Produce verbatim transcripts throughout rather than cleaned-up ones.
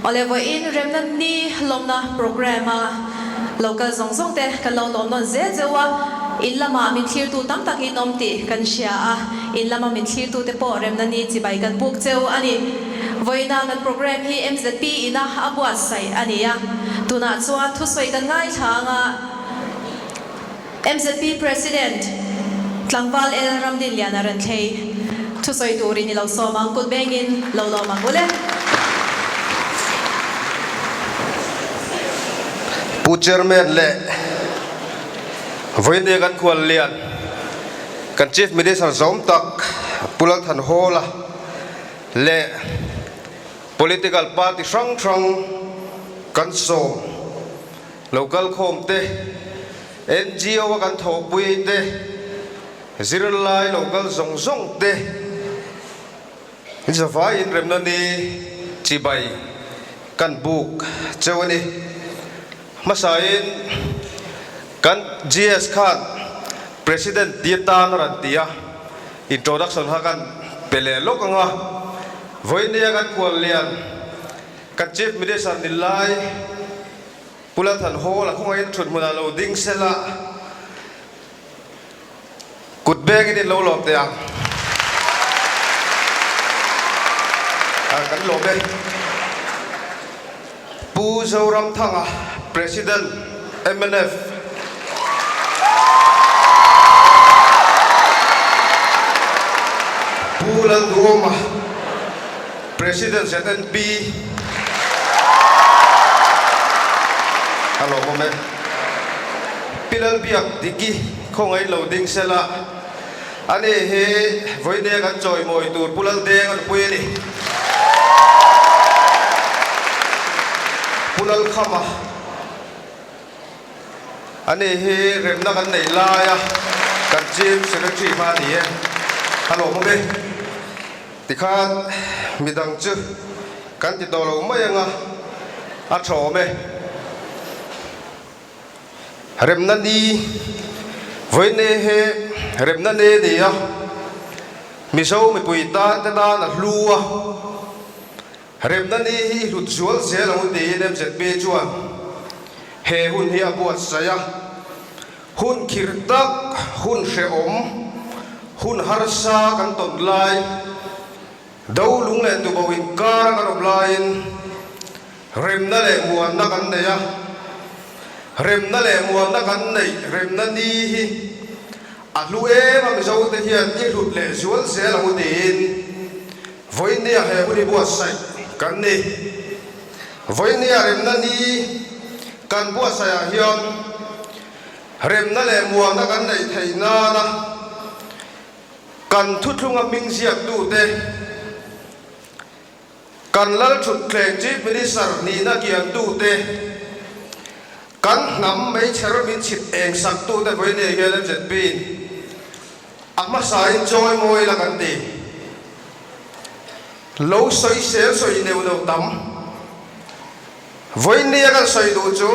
Awle, vawiin Remna Ni lawmna program-a lo kal zawng zawng te kan lo lawm nawn zel zeu a, in lama min thlirtu tam tak in awm tih kan hria a, in lama min thlirtu te pawh Remna Ni chibai kan buk cheu a ni. Vawiina kan program hi M Z P ina a buatsaih a ni a, tunah chuan thusawi kan ngaithla ang a, M Z P President Tlangval L Ramdinliana Renthlei thusawi turin i lo sawm ang, kut bengin lo lawm ang u le. Pu Chairman le vawiina kan khual lian, kan Chief Minister zawm tak Pu Lalthanhawla le political party hrang hrang kan sawm, lo kal khawm te, N G O-a kan thawhpui te, zirlai lo kal zawng zawng te, zavaiin Remna Ni chibai kan buk cheu a ni. Hmasain kan G S khan President tia tan a rawn ti a, introduction kha kan pe leh lawk ang a. Vawiina kan khual lian, kan Chief Minister ni lai, Pu Lalthanhawla khawngaih in ṭhut hmuna lo ding sela, kut bengin in lo lawm teh ang. A, kan lawm e. Pu Zoramthanga, President M N F. Pu Lalduhoma, President Z N P. A lawmawm e. Pi Lalbiakdiki, khawngaih in lo ding sela. Ani hi vawiina kan chawimawi tur Pu Laldeng a nupui a ni. Pu Lalkhama. Ani hi remna kan nei laia kan Chief Secretary hma ni e. A lawmawm e. Tikhan midang chu kan ti tawh lo mai ang a, a ṭhawm e. Remna ni, vawiina hi remna ni ni a, Mizo mipui tan te tan a hlu a. Remna ni hi i hlut zual zel ang u tiin M Z P chuan he hun hi a buatsaih a. Hun khir tak, hun hrehawm, hun harsa kan tawn lai, do lung leh tubo inkara kan awm laiin remna leh muanna kan nei a. Remna leh muanna kan nei, remna ni hi a hlu em a, Mizote hian i hlut leh zual zel ang u tiin vawiina he hun hi buatsaih kan ni. Vawiina remna ni kan buatsaihah hian remna leh muanna kan nei theih nana kan thuthlunga hming ziaktute, kan lalṭhutthleng Chief Minister nihna kiantute, kan hnam meichher min chhit eng saktute vawiina hian M Z P-in a hmasain chawimawi la kan ti. Lo sawi sel sawi neu neu tam. Vawiina kan sawi duh chu,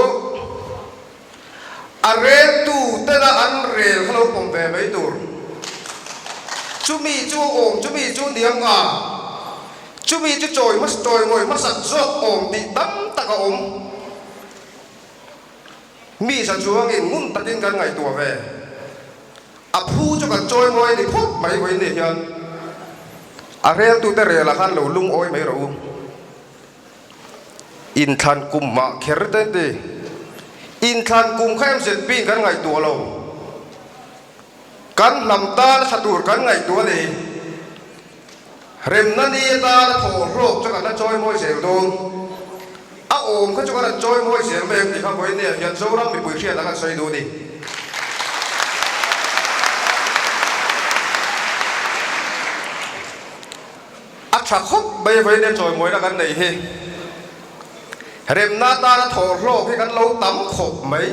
a reltutena an rel kha lo pawm ve mai tur. Chumi chu a awm, chumi chu ni ang a, chumi chu chawi hmas-, chawimawi hmasak zawk awm tih tam tak a awm. Mi za chuangin ngun takin kan ngaihtuah ve. A phu chu kan chawimawi a ni phawt mai vawiina hian. A reltute rela khan lo lungawi mai rawh u. Inthlan kum mah kher te ti. Inthlan kum kha M Z P-in kan ngaihtuah lo. Kan hnam tan thla tur kan ngaihtuah a ni. Remna ni atan a thawh hlawk chu kan la chawimawi zel dawn. A awm kha chu kan han chawimawi zel mai ang tih kha vawiina hian Zoram mipui hriatah kan sawi duh a ni. A ṭha khawp mai vawiina chawimawina kan nei hi. Remna atana thawh hlawk hi kan lo tam khawp mai.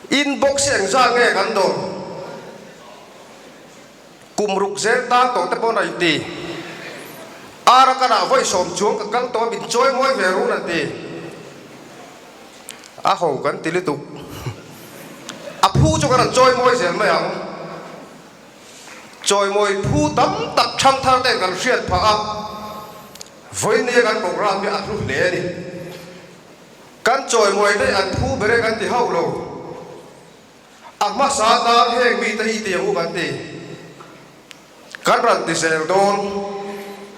Inbox hi engzat nge kan dawr? Kum ruk zel tang tawh te pawh a ni ti. Arakan-ah vawi sawm chuang ka kal tawh a, min chawimawi ve run an ti. A ho kan ti lutuk. A phu chu kan han chawimawi zel mai ang. Chawimawi phu tam tak ṭhangthar ten kan hriat phah a. Vawiinni kan program hi a hlu hle a nih. Kan chawimawi te an phu ber kan ti hauh lo. A hmasa ta heng mi te hi ti ang u kan ti. Kan ran ti zel dawn.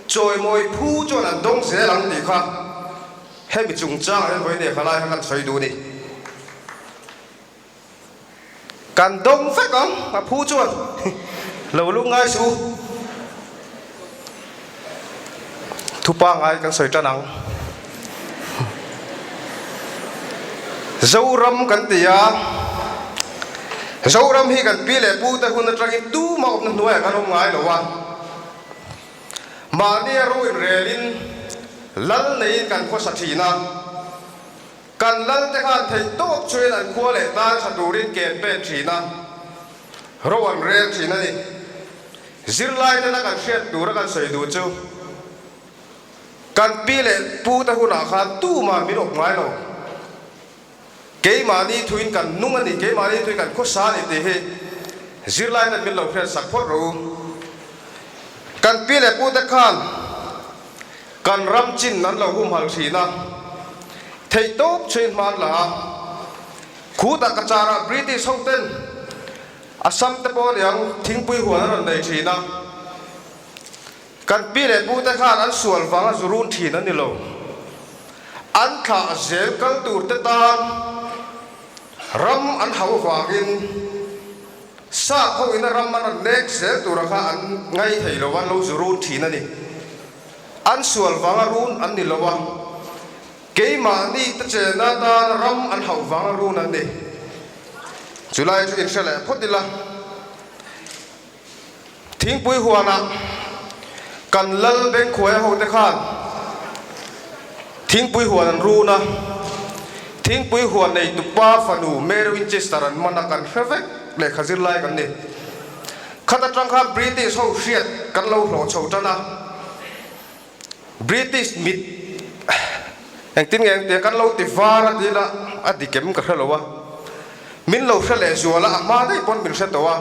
Chawimawi phu chuan an dawng zel ang tih kha hemi chungchang hian vawiinni kha lai kha kan sawi duh a ni. Kan dawng vek ang a phu chuan. Lo lungngai suh u. Thupangngai kan sawi ṭan ang. Zoram kan ti a. Zoram hi kan pi leh pu te hun aṭangin tuma awmna hnuaiah kan awm ngai lo a. Mahnia ro inrelin lal neiin kan khawsa ṭhin a. Kan lal te khan theihtawp chuin an khua leh tan ṭha turin campaign ṭhin a, ro an rel ṭhin a ni. Zirlai tena kan hriat tura kan sawi duh chu, kan pi leh pu te hunah khan tuma min awp ngai lo. Keimahni thuin kan nung a ni, keimahni thuin kan khawsa a ni tih hi zirlai ten min lo hriat sak phawt ro u. Kan pi leh pu te khan kan ram chin an lo humhal ṭhin a, theihtawp chuin hma an la a. Khutah Cachar-a British ho ten Assam te pawh ni ang thingpui huan an rawn nei ṭhin a. Kan pi leh pu te khan an sual vanga zu run ṭhin an ni lo. An thlah zel kal tur te tan ram an hau vangin, sap ho ina ram an rawn nek zel tura kha an ngai thei lo, an lo zu run ṭhin a ni. An sual vanga run an ni lo a. Keimahni te chenna tan ram an hau vanga run an ni. Chulai chu in hre leh phawt ila. Thingpui huana kan lal Bengkhuaia ho te khan thingpui huan an run a, thingpui huan neitupa fanu Mary Winchester an man a, kan hre vek, lehkha zirlai kan ni. Khata ṭang khan British ho hriat kan lo hlawh chho ṭan a. British mit, engtin nge engtin kan lo ti var a ti la, a dik em ka hre lo a. Min lo hre leh zual a, a hma daih pawn min hre tawh a.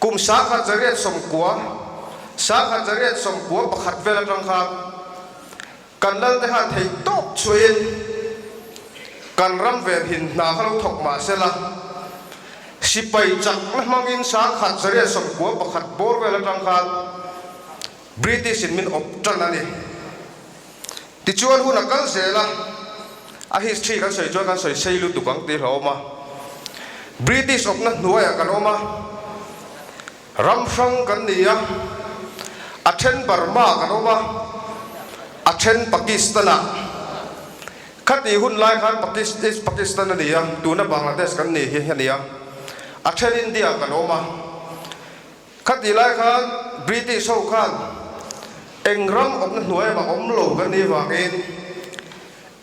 Kum sangkhat zariat sawmkua, sangkhat zariat sawmkua pakhat vel aṭang khan kan lal te khan theihtawp chuin kan ram vel hin hna kha lo thawk mah sela, sipai chakna hmangin sangkhat zariat sawmkua pakhat bawr vel aṭang khan British-in min awp ṭan a ni. Tichuan hun a kal zel a, a history kan sawi chuan kan sawi sei lutuk ang tih hlauhawm a. British awpna hnuaiah kan awm a, ram hrang kan ni a, a ṭhen Burma kan awm a, a ṭhen Pakistan-a. Khati hun lai khan Pakis-, East Pakistan a ni a, tuna Bangladesh kan ni hi a ni a, a ṭhen India kan awm a. Khati lai khan British ho khan eng ram awpna hnuaia mah awm lo kan nih vangin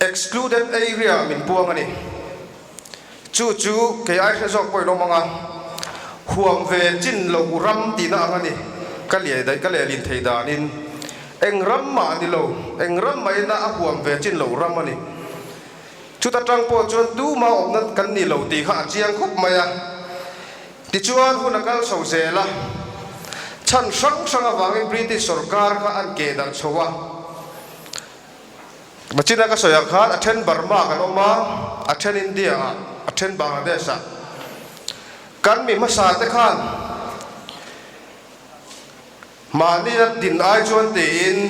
excluded area min puang a ni. Chu chu kei ai hre zawk pawhin awm anga, huam ve chin loh ram tihna ang a ni. Ka leh dai, ka leh lin thei danin eng ram mah a ni lo, eng ram mah ina a huam ve chin loh ram a ni. Chuta ṭang pawh chuan tuma awpna kan ni lo tih kha a chiang khawp mai a. Tichuan hun a kal chho zel a, chhan hrang hrang avangin British sawrkar kha an ke darh chho a. Machina ka sawi ang khan a ṭhen Burma kan awm a, a ṭhen India-a, a ṭhen Bangladesh-a. Kan mi hmasa te khan mahnia din ai chuan tiin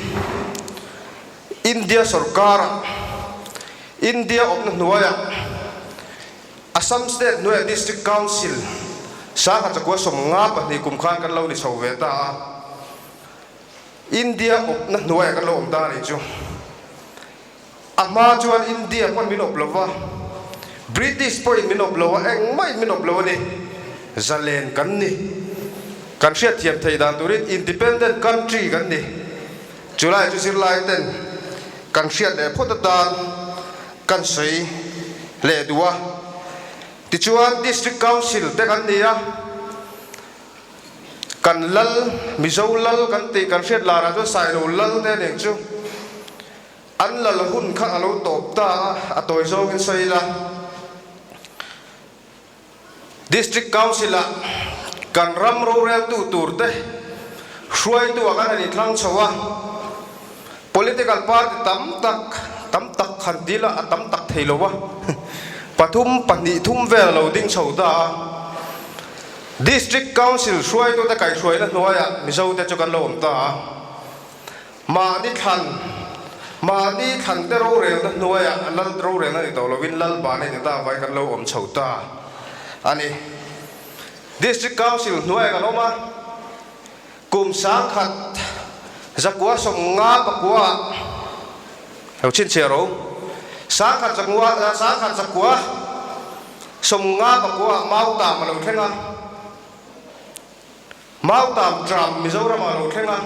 India sawrkara, India awpna hnuaia Assam State hnuaia District Council sangkhat zakua sawmnga pahnih kum khan kan lo ni chho ve ta a. India awpna hnuaia kan lo awm ta a nih chu. A hma chuan India pawn min awp lo va, British pawhin min awp lo a, engmahin min awp lo a ni. Zalen kan ni. Kan hriatthiam thei dan turin independent country kan ni. Chulai chu zirlai ten kan hriat leh phawt atan kan sawi leh duh a. Tichuan District Council te kan ni a. Kan lal, Mizo lal kan tih, kan hriat lara chuan Sailo lal te a ning chu. An lal hun kha a lo tawp ta a, a tawi zawngin sawi ila. District Council-a kan ram roreltu tur te hruaitu a kan han inthlang chho a. Political party tam tak, tam tak khan ti la, a tam tak thei lo a. Pathum, pahni, thum vel lo ding chho ta a. District Council hruaitu te kaihruaina hnuaia Mizo te chu kan lo awm ta a. Mahni thlan, mahni thlan te rorelna hnuaia, lal rorelna ni tawh lovin lal ban ni ta vai kan lo awm chho ta a ni. District Council hnuaia kan awm a. Kum sangkhat zakua sawmnga pakua, ho chin che ro. Sangkhat zakua, sangkhat zakua sawmnga pakua Mautam a lo thleng a. Mautam ṭam Mizoram a lo thleng a.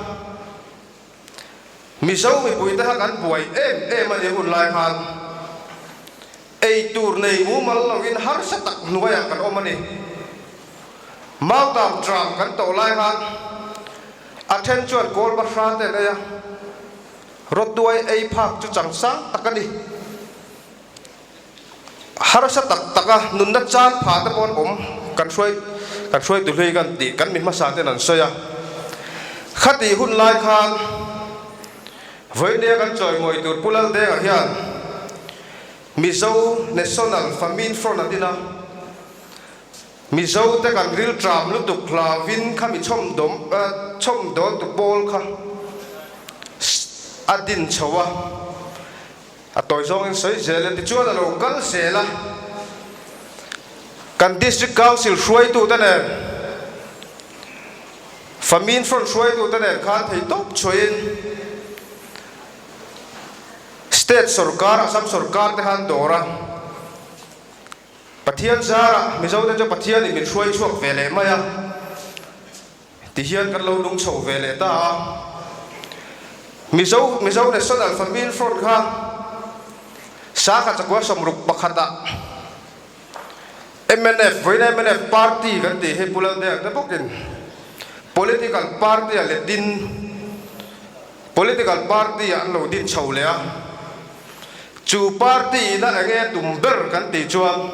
Mizo mipui te kha kan buai em em a ni hun lai khan. Ei tur nei mumal lovin harsa tak hnuaia kan awm a ni. Mautam ṭam kan tawh lai khan a ṭhen chuan Kawlpahra te nei a. Rawtuai ei phak chu chang sang tak a ni. Harsa tak taka nunna chan pha te pawh an awm, kan hruai, kan hruaitu hlui kan tih, kan mi hmasa ten an sawi a. Khati hun lai khan, vawinia kan chawimawi tur Pu Laldenga hian Mizo National Famine Front a din a, Mizo te kan rilṭam lutuk hlauin khami chhawmdawm, eh, chhawmdawtu pawl kha a din chho a. A tawi zawngin sawi zel a, tichuan a lo kal zel a. Kan District Council hruaitu te nen, Famine Front hruaitu te nen khan thei tawp chhuahin State sorkar, Assam sorkar te khan dawr a. Pathian zara Mizo te chu Pathianin min hruai chhuak ve leh mai a. Ti hian kan lo lung chho ve leh ta a. Mizo, Mizo National Famine Front kha sangkhat zakua sawmruk pakhata M N F, vawiina M N F party kan ti hi Pu Laldenga te bawkin political party a le din, political party an lo din chho leh a. Chu party-na eng nge tum ber kan tih chuan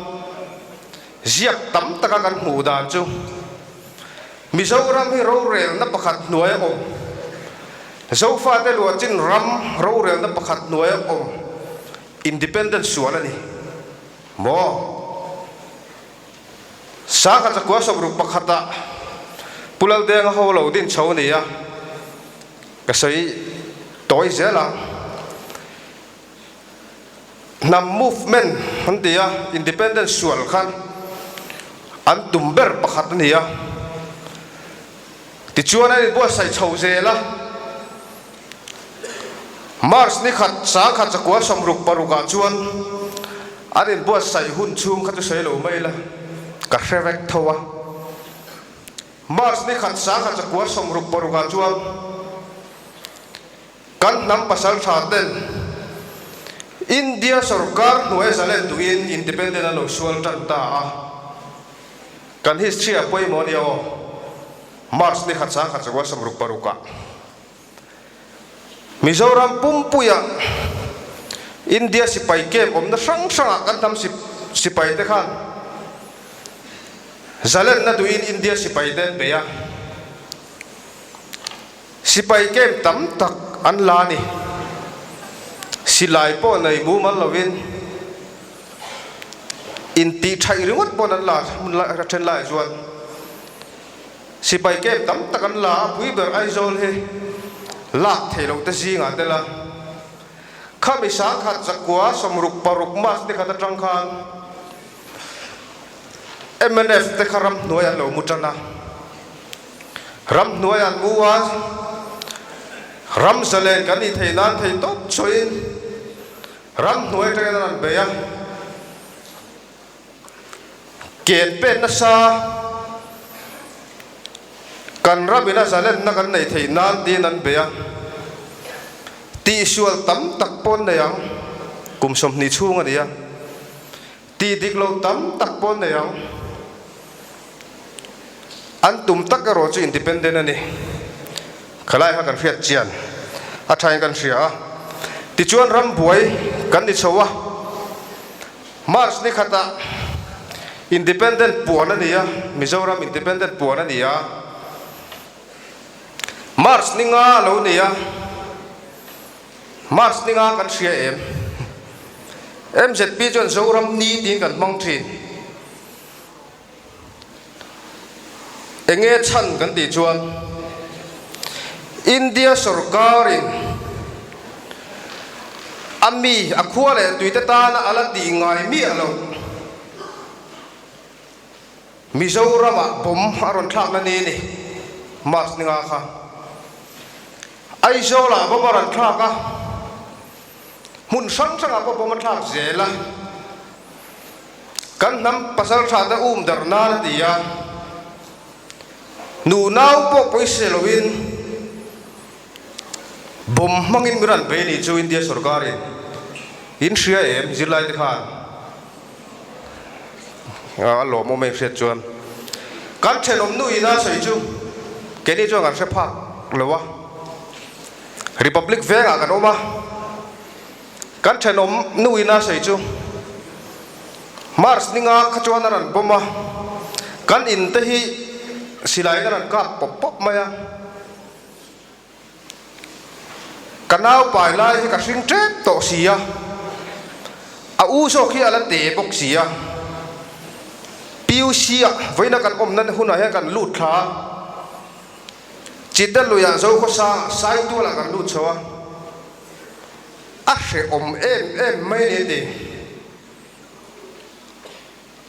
ziak tam taka kan hmuh dan chu Mizoram hi rorelna pakhat hnuaia awm, Zofate luah chin ram rorelna pakhat hnuaia awm independent sual a ni. Maw? Sangkhat zakua sawmruk pakhata Pu Laldenga ho lo din chho a ni a. Ka sawi tawi zel a. Hnam movement an ti a, independent sual khan an tum ber pakhat a ni a. Tichuan an inbuatsaih chho zel a. March ni khat, sangkhat zakua sawmruk parukah chuan an inbuatsaih hun chhung kha chu sawi lo mai la, ka hre vek tho a. March ni khat, sangkhat zakua sawmruk parukah chuan kan hnam pasalṭha ten India sorkar hnuaia zalen tuin independent an lo sual ṭan ta a. Kan history a pawimawh a ni aw. March ni khat, sangkhat zakua sawmruk parukah Mizoram pumpuia India sipai camp awmna hrang hranga kan hnam sip-, sipai te khan zalenna tuin India sipai te an bei a. Sipai camp tam tak an la a ni. Silai pawh nei mumal lovin, intih ṭhaih ringawt pawh an la, a ṭhen lai chuan. Sipai camp tam tak an la a, pui ber Aizawl hi lak thei lo te zinga te la. Khami sangkhat zakua sawmruk paruk March ni khat aṭang khan M N F te kha ram hnuaia an lo mu ṭan a. Ram hnuaia an mu a, ram zalen kan ni thei nan thei tawp chhuahin ram hnuai aṭangin an bei a. Ken pet nasa kan ramin a zalenna kan nei thei nan tiin an bei a. Tihsual tam tak pawh an nei ang, kum sawmhnih chhung a ni a. Tih dik lo tam tak pawh an nei ang. An tum tak erawh chu independent a ni. Khalai kha kan hriat chian a ṭhain kan hria a. Tichuan ram buai kan ni chho a. March ni khata independent puan a ni a, Mizoram independent puan a ni a. March ni nga a lo ni a. March ni nga kan hria em? M Z P chuan Zoram ni tiin kan hmang ṭhin. Eng nge chhan kan tih chuan, India sorkarin a mi, a khua leh tuite tana a la tih ngai miah lo Mizoramah bomb a rawn thlakna ni a ni, March ni nga kha. Aizawlah bomb a rawn thlak a, hmun hrang hrangah pawh bomb a thlak zel a. Kan hnam pasalṭhate um darh nan a ti a, nunau pawh pawisa loin bomb hmangin mi rawn bei a ni chu India sorkarin. In hria em, zirlaite khan? A, a lawmawm ei hriat chuan. Kan ṭhenawm nu ina sawi chu, keini chuan kan hre phak lo a, Republic vengah kan awm a. Kan ṭhenawm nu ina sawi chu, March ni nga kha chuan a rawn bomb a, kan in te hi silai a rawn kap pawp pawp mai a. Ka naupai lai hi ka hring ṭep tawh si a, a u zawk hi a la te bawk si a. P U C-ah vawiina kan awmna hunah hian kan lut thla a, Chiteluiah Zokhawsangah Saitualah kan lut chho a. A hrehawm em em mai ni ti.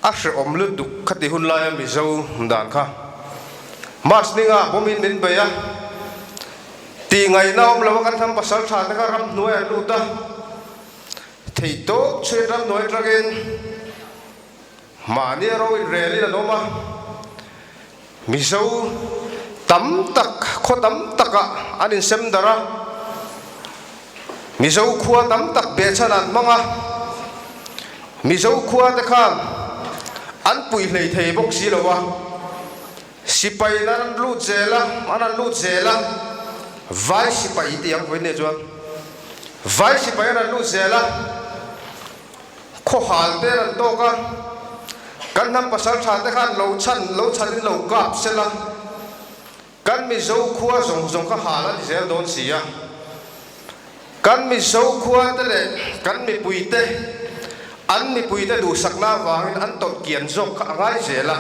A hrehawm lutuk kha ti hun laia Mizo dan kha. March ni nga bomb-in min bei a, tih ngaihna awm lo a, kan hnam pasalṭhate kha ramhnuaiah an lut a. Theihtawp chhuin ramhnuai aṭangin mahni a ro inrelin an awm a. Mizo tam tak, khaw tam takah an insem darh a. Mizo khua tam tak behchhan an hmang a. Mizo khua te khan an pui hlei thei bawk si lo a. Sipai an lut zel a, an, an lut zel a. Vai sipai ti ang vawiin ni chuan. Vai sipai an, an lut zel a. Khawhal te an tawk a, kan hnam pasalṭha te khan lo chhan, lo chhanin lo kap sela. Kan Mizo khua zawng zawng kha hal a ni zel dawn si a. Kan Mizo khua te leh kan mipui te, an mipui te duhsakna avangin an tawt kian zawk kha a ngai zel a.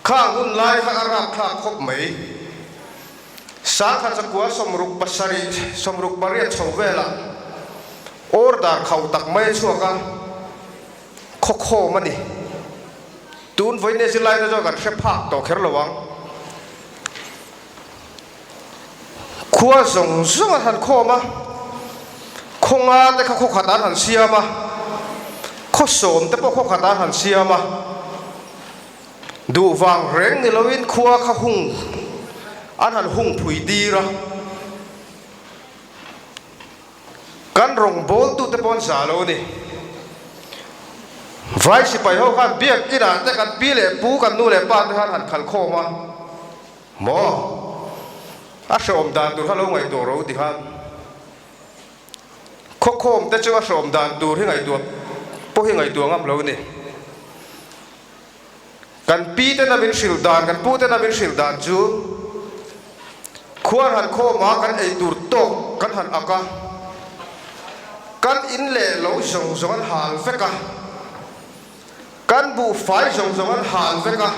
Khang hun lai kha a rapthlak khawp mai. Sangkhat zakua sawmruk pasarih, sawmruk pariat chho vela order khauh tak mai a chhuak a, khaw khawm a ni. Tun vawiin ni zirlaina zawk kan hre phak tawh kher lo ang. Khua zawng zawng an han khawm a, khawnga te kha khaw khat an han siam a, khaw sawm te pawh khaw khat an han siam a. Duh vang reng ni loin khua kha hung, an han hung phui tir a. Kan rawngbawltu te pawh an za lo ni. Vai sipai ho khan biak inah te kan pi leh pu, kan nu leh pa te khan han khal khawm a. Maw? A hrehawm dan tur kha lo ngaihtuah ro ti khan. Khaw khawm te chu a hrehawm dan tur hi ngaihtuah, pawh hi ngaihtuah ngam lo ni. Kan pi te na min hril dan, kan pu te na min hril dan chu, khua an han khawm a, kan ei tur tawk kan han ak a. Kan in leh lo zawng zawng an hal vek a. Kan buhfai zawng zawng an hal vek a.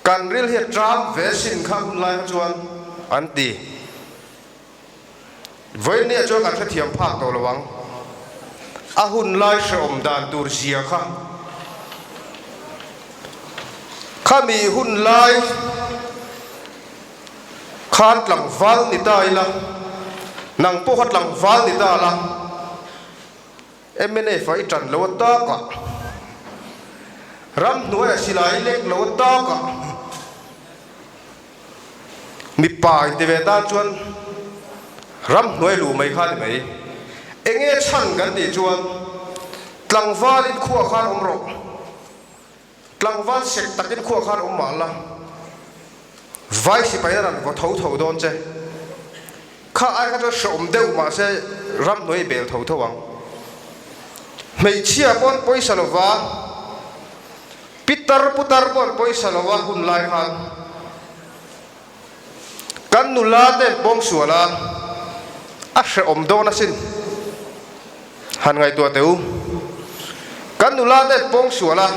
Kan ril hi a ṭam ve sin kha hun lai kha chuan an ti. Vawiin ni a chuan kan hrethiam phak tawh lo ang. A hun lai hrehawm dan tur zia kha. Khami hun lai khan tlangval ni ta ila, nang pawh kha tlangval ni ta la. M N F-a i ṭan lo a tak a, ramhnuaia silai lek lo a tak a, mipa i ti ve tan chuan ramhnuai luh mai kha ni mai. Eng nge chhan kan tih chuan, tlangvalin khua khan awm rawh. Tlangval sek takin khua khan awm mah la, vai sipaina an vaw tho tho dawn che. Kha ai kha chu hrehawm deuh mah se, ramhnuai bel tho tho ang. Hmeichhia pawh an pawisa lo va, pitar putar pawh an pawisa lo va, hun lai khan. Kan nula ten pawng sual a, A hreawm dawn a sin. Han ngaituo teh u. Kan nula te pawng suala.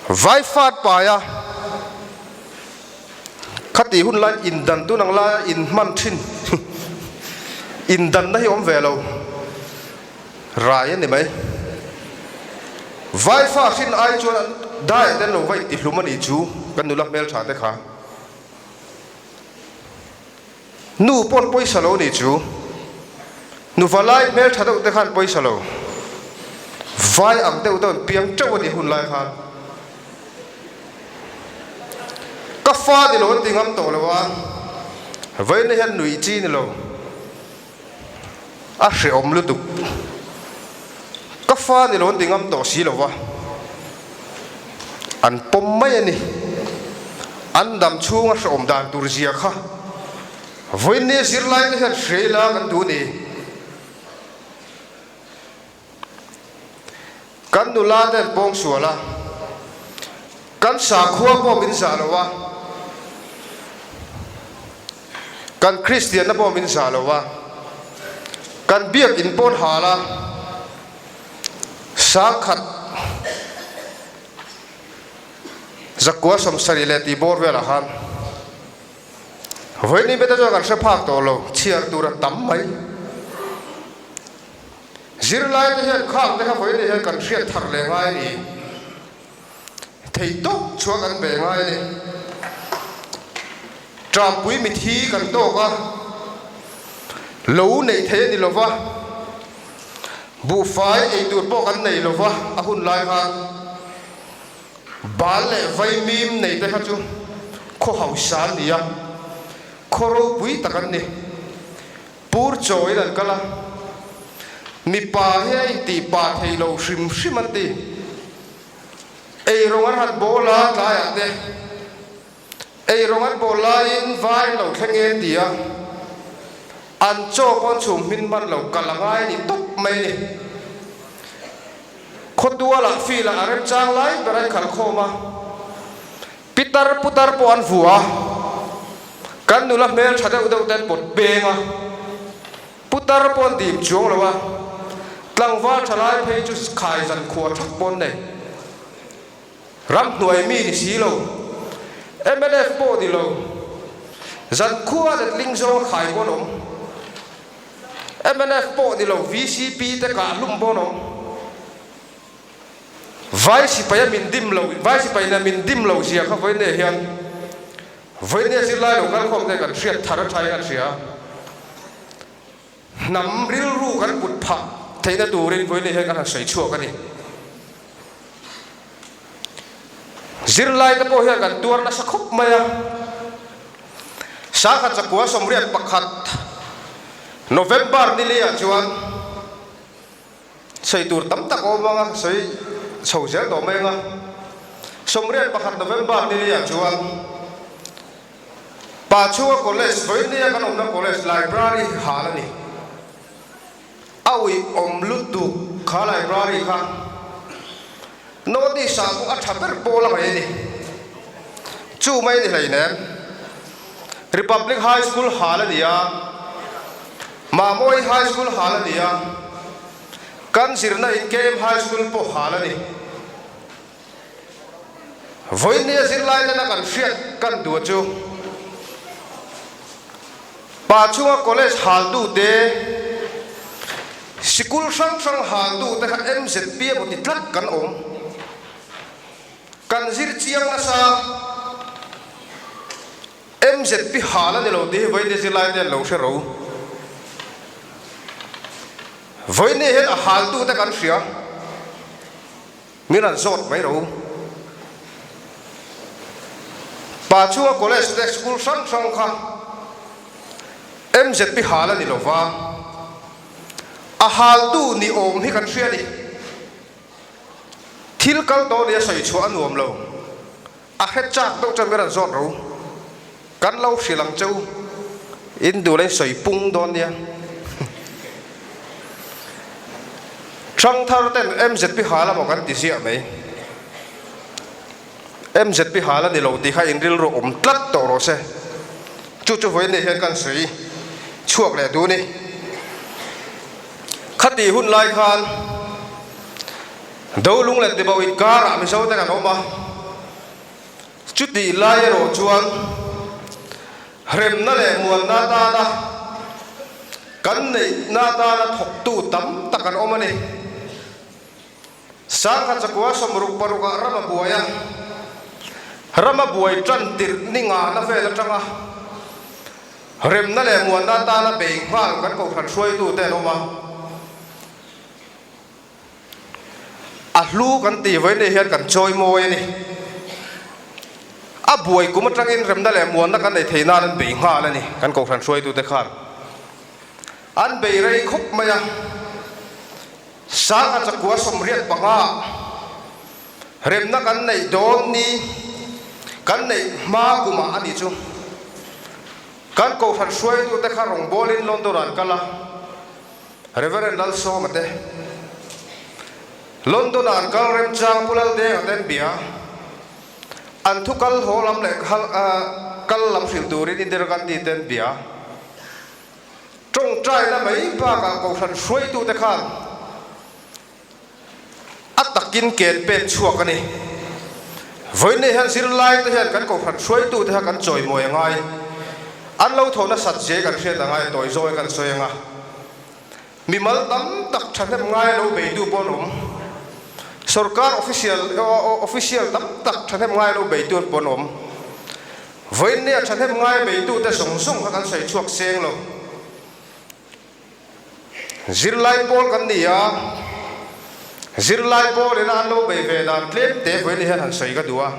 Vaifat paia. Khati hun lai indan tu nang lai in hman thin. Indan na hi awm ve lo. Rai a ni mai. Vaifa hrin ai chuan dai den lo vai ti hlum a ni chu. Kan nula hmel tha te kha. Nu pawn pawisa lo ni chu. Nuva lai hmel tha deuh te khan pawisa lo. Vai ang deuh deuh piang teuh a ni hun lai khan. Ka fa ni lo an ti ngam tawh lo a. Vawiin hian nui chi ni lo. A hreawm lutuk. Ka fa ni lo an ti ngam tawh si lo va. An pawm mai a ni. An dam chhunga hreawm dan tur zia kha. Vawiin ni zirlai te hian hrei la kan duh ni. Kan nula te pawng suala. Kan sakhua pawh min za lo va. Kan Kristianna pawh min za lo va. Kan biak in pawn hal a. Sangkhat zakua sawmsarih leh tih bawr vel a han. Vawiin ni beta chuan kan hre phak tawh lo, chhiar tur a tam mai. Zirlai te hian khang te kha vawiin ni hian kan hriat thar leh ngai ni. Thei tawk chhuak an be ngai ni. Ṭampui mit hi kan tawk a. Lo nei thei a ni lo va. Buhfai ei tur pawh kan nei lo va. A hun lai khan. Bal leh vaimim nei te kha chu khaw hausa an ni a, khaw ropui tak an ni. Pur chawiin an kal a, mipa hi a intih pa thei lo hrim hrim an ti. Ei rawng an han bawl a tlaiah te, ei rawng an bawl laiin vai an lo thleng e an ti a, an chaw pawn chhum hmin hman lo kal a ngai ni tawp mai ni. Khawtuala field-a a remchang lai ber a inkhal khawm a. Pitar putar pawh an vu a. Kan nula hmel ṭha deuh deuh te an pawt peng a. Putar pawh an dim chuang lo a. Tlangval ṭhalai phei chu khai zan khua thak pawh an nei. Ramhnuai mi ni si lo. M N F pawh ni lo. Zan khua letling zawng khai pawh an awm. M N F pawh ni lo, V C P te kah hlum pawh an awm. Vai sipaia min dim lo, vai sipaina min dim lo zia kha vawiin ni hian, vawiin ni zirlai lo kal khawm te kan hriat thar a ṭha kan hria. Hnam rilru kan put phah theihna turin vawiin ni hian kan han sawi chhuak a ni. Zirlai te pawh hian kan tuar nasa khawp mai a. Sangkhat zakua sawmriat pakhat November ni li ah chuan sawi tur tam tak a awm ang a, sawi chho zel tawh mai ang a. Sawmriat pakhat November ni li ah chuan Pachhunga College, vawiin nia kan awmna college library hal a ni. A uiawm lutuk kha library kha. North East-ah pawh a ṭha ber pawla mai a ni. Chu mai ni hleinem. Republic High School hal a ni a. Mamawii High School hal a ni a. Kan zirna in K M High School pawh hal a ni. Vawiin nia zirlai tena kan hriat kan duh chu, Pachhunga College haltu te, sikul hrang hrang haltu te kha M Z P emaw ti tlat kan awm. Kan zir chiang nasa, M Z P hal a ni lo tih hi vawiin nia zirlai ten lo hre ro. Vawiin nia hian a haltu te kan hria. Min han zawt mai ro. Pachhunga college te school hrang hrang kha M Z P hal a ni lo va. A haltu ni awm hi kan hria ni. Thil kal tawh nia sawi chhuah a nuam lo. A hre chak deuh chuan min han zawt ro. Kan lo hrilh ang cheu. In duh leh sawi pung dawn nia. Ṭhangthar ten M Z P hal emaw kan ti ziah mai. M Z P hal a ni lo tih kha in rilru awm tlat tawh rawh se. Chu chu vawiin ni hian kan sawi chhuak leh duh a ni. Khati hun lai khan Dolung leh Tibau inkara Mizo te kan awm a. Chuti lai erawh chuan remna leh muanna atana kan neihna atana thawktu tam tak an awm a ni. Sangkhat zakua sawmruk parukah ram a buai a, ram a buai ṭan tirh ni ngana vel aṭanga remna leh muanna atana bei nghal kan kohhran hruaitute an awm a. A hlu kan ti vawiin ni hian kan chawimawi a ni. A buai kum aṭangin remna leh muanna kan nei thei nan an bei nghal a ni kan kohhran hruaitute khan. An bei rei khawp mai a. Sangkhat zakua sawmriat panga remna kan neih dawn ni, kan neih hma kumah a ni chu. Kan kohhran hruaitute kha rawngbawlin London an kal a. Reverend Lalsawma te. London an kal remchang Pu Laldenga te an bia. An thu kal haw lam leh hal, a, kal lam hrilh turin Indira Gandhi te an bia. Ṭawngṭaina mai bakah kohhran hruaitute khan a takin ken pek chhuak a ni. Vawiin ni hian zirlai te hian kan kohhran hruaitute kha kan chawimawi a ngai. An lo thaw nasat zia kan hriat a ngai, tawi zawi kan sawi ang a. Mimal tam tak ṭhahnem ngai lo beitu pawh an awm. Sorkar official, o, o, official tam tak ṭhahnem ngai lo beitu pawh an awm. Vawiin nia ṭhahnem ngai beitute zawng zawng kha kan sawi chhuak seng lo. Zirlai pawl kan ni a, zirlai pawl ina an lo bei ve dan tlem te vawiin ni hian han sawi ka duh a.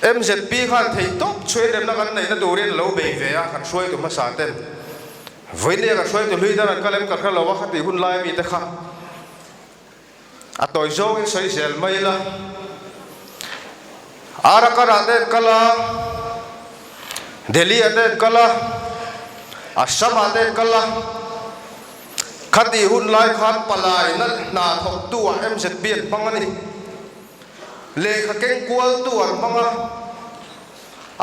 M Z P khan thei tawp chhuahin remna kan neihna turin lo bei ve a, kan hruaitu hmasa ten. Vawiin nia kan hruaitu hlui dan an kal em ka hre lo a, khati hun lai mi te kha. A tawi zawngin sawi zel mai la. Arakan-ah te an kal a, Delhi-ah te an kal a, Assam-ah te an kal a. Khati hun lai khan palai na hna thawktu ah M Z P an hmang a ni. Lehkha keng kualtu an hmang a.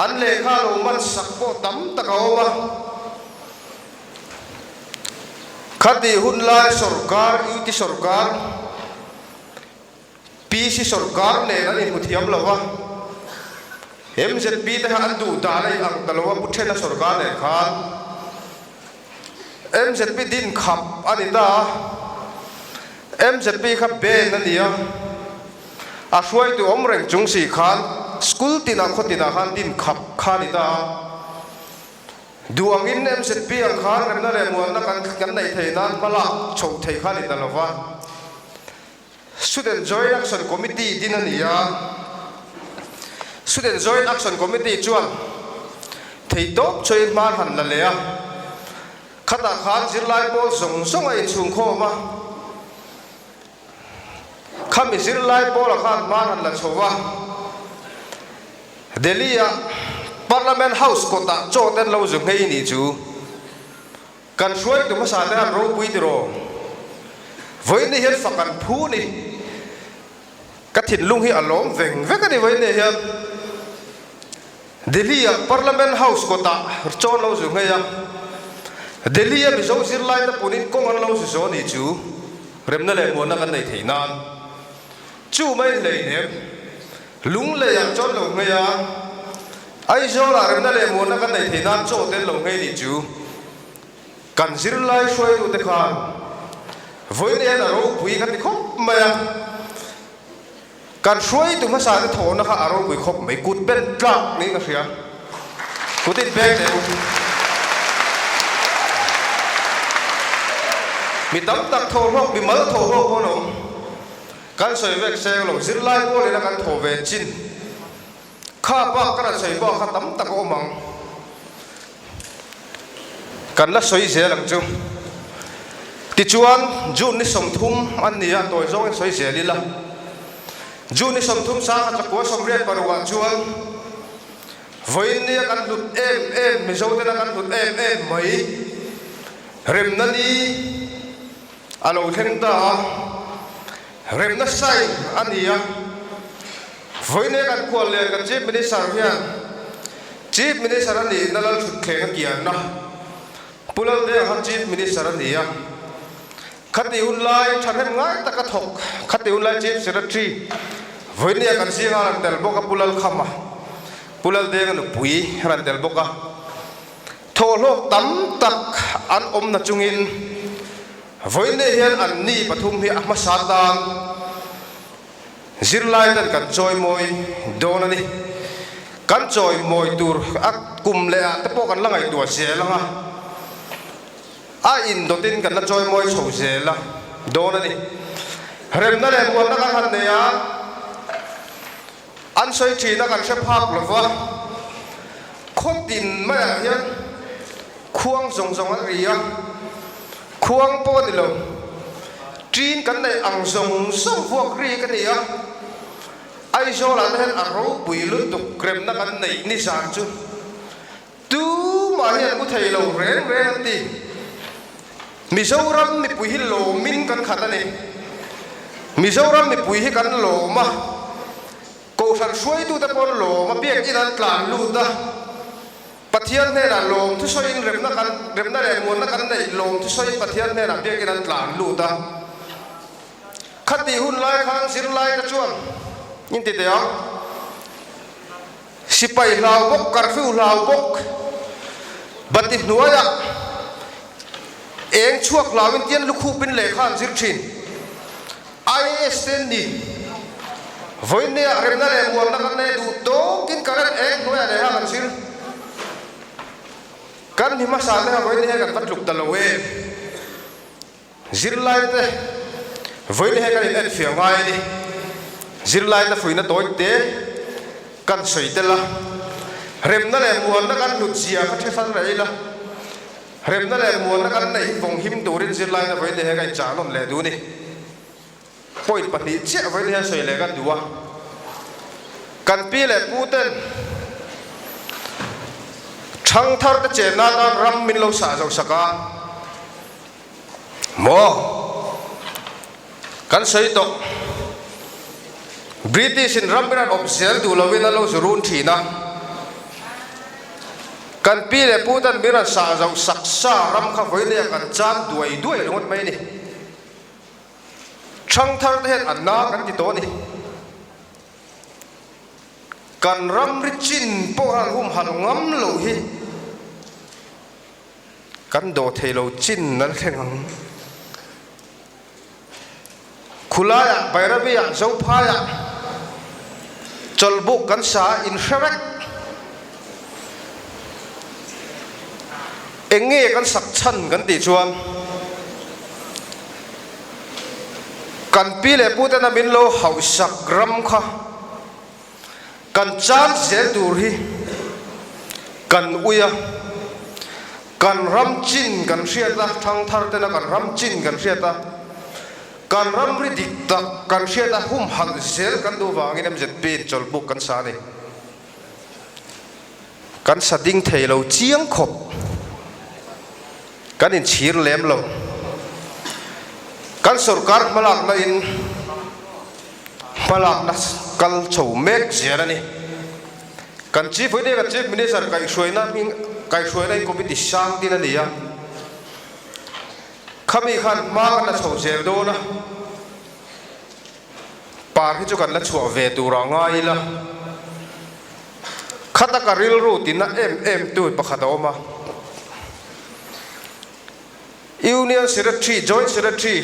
An lehkha lo man sak pawh tam tak a awm a. Khati hun lai sorkar, U T sorkar, P C sorkar nen an inhmu thiam lo a. M Z P te kha an duh dan a inang ta lo a, Pu Thena sorkar nen khan. M Z P din khap a ni ta a. M Z P kha ban a ni a. A hruaitu awm reng chung si khan, school tina khaw tina khan din khap kha a ni ta a. Duh angin M Z P ang khan remna leh muanna kan, kan nei thei nan hmalak chho thei kha a ni ta lo va. Student Joint Action Committee din a ni a. Student Joint Action Committee chuan thei tawp chhuahin hma han la leh a. Khatah khan zirlai pawl zawng zawng a inchhung khawm a. Khami zirlai pawla khan hma han la chho a. Delhi-a Parliament House kawtah chaw ten lo zu nghei ni chu. Kan hruaitu hmasa te han ropui tiraw. Vawiin ni hian fa kan phu ni. Ka thinlung hi a lawm veng vek a ni vawiin ni hian. Delhi-a Parliament House kawtah chaw lo zu nghei a. Delhi-a Mizo zirlai te punin kawng an lo zu zo ni chu. Remna leh muanna kan nei thei nan. Chu mai hleinem. Lungleiah chaw lo nghei a. Aizawlah remna leh muanna kan nei thei nan chaw ten lo nghei ni chu. Kan zirlai hruaitu te khan vawiin hian a ropui ka ti khawp mai a. Kan hruaitu hmasa te thawna kha a ropui khawp mai, kut ben tlak niin ka hria. Kut in beng teh u. Mi tam tak thaw hlawk, mimal thaw hlawk pawh an awm. Kan sawi vek seng lo, zirlai pawl ina kan thaw ve chin. Kha bak ka rawn sawi bak kha tam tak a awm ang. Kan la sawi zel ang chu. Tichuan, June ni sawmthum an ni a, tawi zawngin sawi zel ila. June ni sawmthum, sangkhat zakua sawmriat paruk ah chuan vawiin nia kan hlut em em, Mizo tena kan hlut em em mai. Remna ni a lo thleng ta a, remna sign a ni a. Vawiin nia kan khual lian kan Chief Minister hian Chief Minister a nina Lalthutthleng a kiana, Pu Laldeng khan Chief Minister a ni a. Khati hun lai ṭhahnem ngai taka thawk, khati hun lai Chief Secretary, vawinia kan zinga ran tel bawk a, Pu Lalkhama, Pu Laldeng nupui ran tel bawk a. Thawhlawk tam tak an awmna chungin, vawinia hian anni pathum hi a hmasa tan zirlai ten kan chawimawi dawn a ni. Kan chawimawi tur a kum leh ah te pawh kan la ngaihtuah zel ang a. A indawn tin kan la chawimawi chho zel a dawn a ni. Remna leh muanna kan han nei a, an sawi ṭhin a kan hre phak lo va. Khaw tin maiah hian khuang zawng zawng an ri a. Khuang pawh a ni lo. Ṭin kan neih ang zawng zawng vuak rik a ni a. Aizawlah te hian a ropui lutuk remna kan neih ni zan chu. Tumah hian hmu thei lo reng reng an ti. Mizoram mipui hi lawmin kan khat a ni. Mizoram mipui hi kan lawm a. Kohhran hruaitute pawh an lawm a, biak in an tlan lut a. Pathian hnenah lawm thusawiin remna kan, remna leh muanna kan neih lawm thusawiin Pathian hnenah biak in an tlan lut a. Khati hun lai khan zirlai te chuan, in ti teh ang, sipai hlau bawk, curfew hlau bawk, bati hnuaiah eng chhuak hlauin tian lukhupin lehkha an zir ṭhin. I A S te an ni. Vawinia remna leh muanna kan nei duh tawkin ka ret eng hnuaiah lehkha kan zir. Kan mi hmasa te kha vawinia kan va tluk ta lo em. Zirlai te, vawinia kan inenfiah ngai a ni. Zirlai te fuihna tawi te kan sawi tel a. Remna leh muanna kan hlut zia kha ṭhe fal rei la. Remna leh muanna kan neih vawng him turin zirlai te vawinia kan inchah nawn leh duh a ni. Point pahnih chiah vawinia sawi leh kan duh a. Kan pi leh pu ten ṭhangthar te chenna tan ram min lo sa zo sak a. Maw, kan sawi tawh, British-in ram min an awp zel duh lovin a lo zu run ṭhin a. Kan pi leh pu ten min an sa zo sak sa ram kha vawinia kan chan duai duai ringawt mai a ni. Ṭhangthar te hian an na kan ti tawh a ni. Kan ramri chin pawh han humhal ngam lo hi kan daw thei lo chin a la thleng ang. Khulaiah, Bairabi-ah, Zophaiah chawlhbuk kan sa a, inhre rek. Eng nge kan sak chhan kan tih chuan, kan pi leh pu ten a min lo hauhsak ram kha kan chan zel tur hi kan ui a, kan ram chin kan hriat a, ṭhangthar tena kan ram chin kan hriat a, kan ramri dik tak kan hriat a, humhal zel kan duh vangin M Z P-in chawlhbuk kan sa a ni. Kan sa ding thei lo chiang khawp. Kan inchhir lem lo. Kan sorkar hmalakna in hmalakna kal chho mek zel a ni. Kan chief, vawinia kan Chief Minister kaihhruaina, kaihhruaina in committee sang ding a ni a. Khami khan hma kan la chho zel dawn a. Par hi chu kan la chhuah ve tur a ngai ila. Khata ka rilru tina em em tu pakhat a awm a. Union Secretary, Joint Secretary,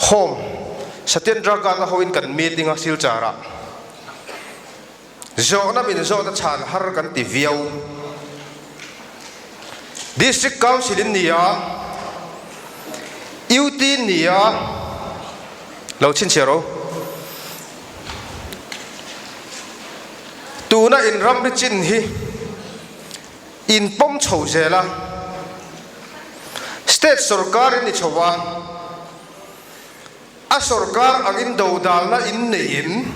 Home, Satyendra Garg-a hoin kan meeting a Silchar-a. Zawhna min zawhna chhan har kan ti viau. District Council in ni a, U T in ni a, lo chhinchhiah ro. Tuna in ramri chin hi inpawm chho zel a. State sorkar in ni chho a. A sorkar angin dodalna in nei in,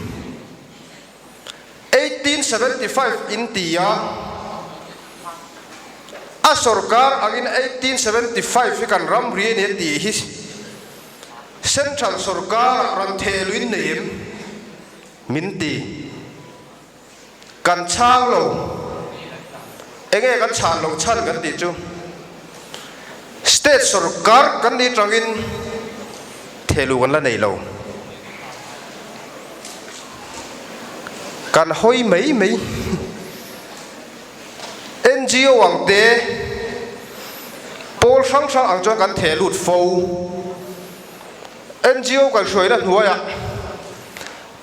eighteen seventy-five in ti a, a sorkar angin eighteen seventy-five hi kan ramri a ni ti hi central sorkar ran thehluin nei em min ti. Kan chhang lo, Enge kan chhan lo chhan kan tih chu? State sawrkar kan ni tangin thehluo kan la nei lo. Kan hoi mei mei. N G O ang te, pawl hrang hrang ang chuan kan thehlut fo. N G O kan hruaina hnuaia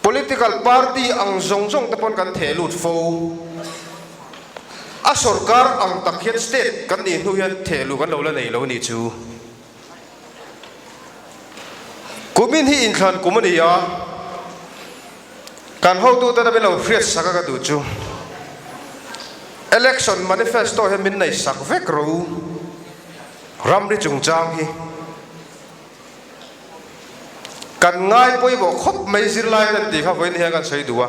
political party ang zawng zawng te pawn kan thehlut fo. A sawrkar ang tak hian state kan nih hnu hian thehluo kan lo la nei lo ni chu. Kumin hi inthlan kum a ni a, kan hotuten a min lo hriat sak a ka duh chu. Election manifesto hian min nei sak vek ro, ramri chungchang hi. Kan ngai pawimawh khawp mai zirlai kan tih kha vawiin hian kan sawi duh a.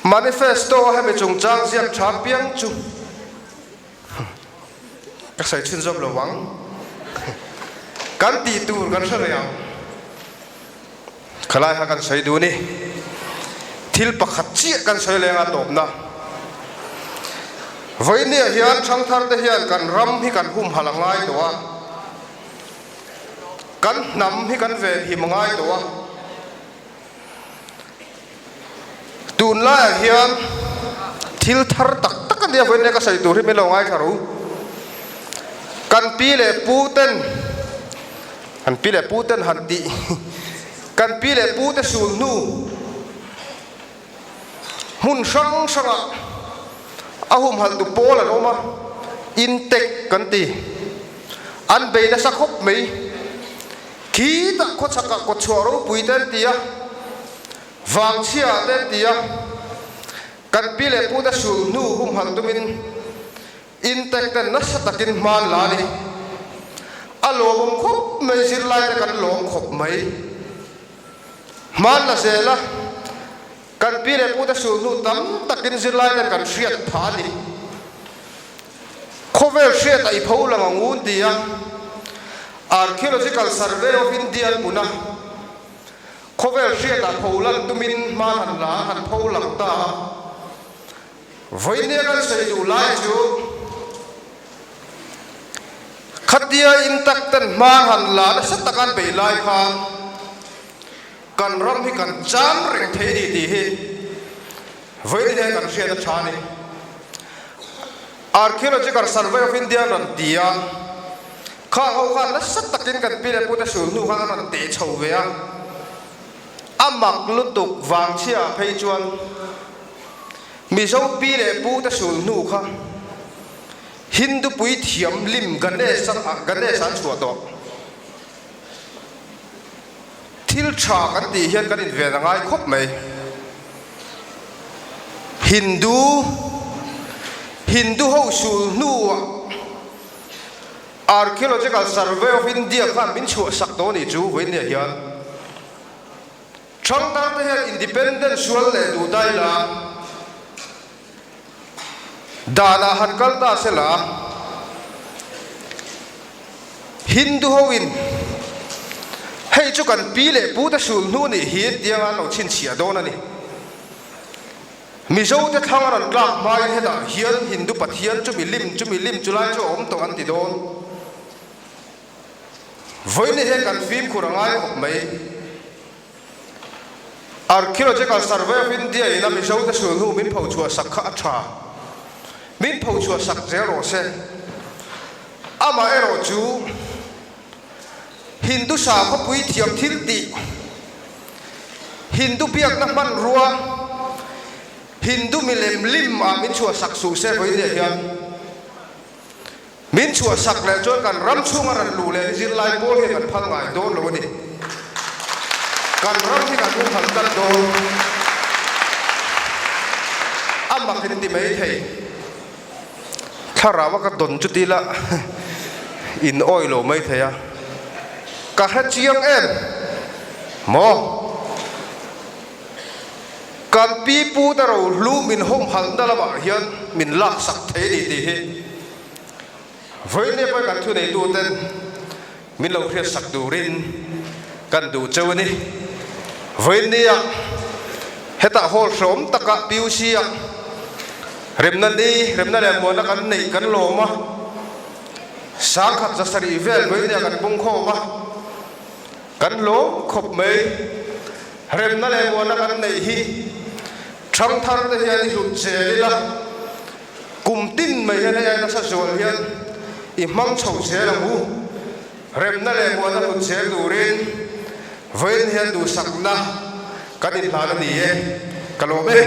Manifesto a hemi chungchang ziak ṭha piang chu ka sawi chhin zawm lo ang. Kan tih tur kan hre ve ang. Khalai kha kan sawi duh ni. Thil pakhat chiah kan sawi leng a tawpna. Vawiin hian ṭhangthar te hian kan ram hi kan humhal a ngai tawh a. Kan hnam hi kan venhim a ngai tawh a. Tunlaiah hian thil thar tak tak a nia, vawiin ka sawi tur hi min lo ngaithla ro. Kan pi leh pu ten, kan pi leh pu ten han tih, kan pi leh pu te sul hnu hmun hrang hranga a humhaltu pawl an awm a, intek kan ti. An bei nasa khawp mai. Khitah khawchhaka kawtchhuah ropui te an ti a, vangchhia te an ti a. Kan pi leh pu te sul hnu humhal tumin intek ten nasa takin hma an la a ni. A lawmawm khawp mai, zirlai te kan lawm khawp mai. Hma an la zel a, kan pi leh pu te sul hnu tam takin zirlai ten kan hriat pha a ni. Khawvel hriatah i pho lang ang u an ti a. Archaeological Survey of India an pun a. Khawvel hriatah pho lang tumin hma an han la, han pho lang ta a. Vawiin kan sawi duh lai chu, khatia intak ten hma an han la nasa tak an bei lai khan kan ram hi kan cham reng thei ni tih hi vawiin kan hriat a ṭha a ni. Archaeological Survey of India an ti a, kha ho khan nasa takin kan pi leh pu te sul hnu khan an rawn teh chho ve a. A mak lutuk vangchhia phei chuan Mizo pi leh pu te sul hnu kha Hindu puithiam lim Ganesh-a, Ganesh-a an chhuah tawh. Thil ṭha kan tih hian kan inven a ngai khawp mai. Hindu, Hindu ho sul hnuah Archaeological Survey of India khan min chhuah sak tawh a ni chu vawiin hian. Ṭhangthar te hian independent sual leh duh dai la, danah han kal ta se la, Hindu hoin hei chu kan pi leh pu te sul hnu nih hi tiang an lo chhinchhiah dawn a ni. Mizo te thlang an rawn tlak hmain hetah hian Hindu pathian chu mi lim, chu mi lim, chu lai chu a awm tawh an ti dawn. Vawiin hian kan fimkhur a ngai khawp mai. Archaeological Survey of India-in a Mizo te sul hnu min pho chhuah sak kha a ṭha. Min pho chhuah sak zel rawh se. Amaherawhchu Hindu sakhaw puithiam thil tih, Hindu biakna hmanrua, Hindu milem lim a min chhuah sak suh se vawiin hian. Min chhuah sak leh chuan kan ram chhunga ran luh leh zirlai pawl hi kan phal ngai dawn lo a ni. Kan ram hi kan hung phal tak dawn. A mak in ti mai thei. Thlarauva ka dawn chu ti la, in awi lo mai thei a. Ka hre chiang em maw? Kan pi pu te ro hlu min hawm halna lamah hian min lak sak thei a ni tih hi. Vawiin ni pawh kan thuneituten min lo hriat sak turin kan duh cheu a ni. Vawiin nia hetah hall hrawm taka P U C-a Remna ni, remna le muanna kan nei kan lawm a. Sangkhat zasari vel vawinia kan pungkhawm a. Kan lawm khawp mai. Remna le muanna kan nei hi ṭhangthar te hian i hlut zel ila. Kum tin mai hian hei a nasa zual hian i hmang chho zel ang u. Remna le muanna hlut zel turin vawiin hian duhsakna kan inhlan a ni e. Ka lawm e.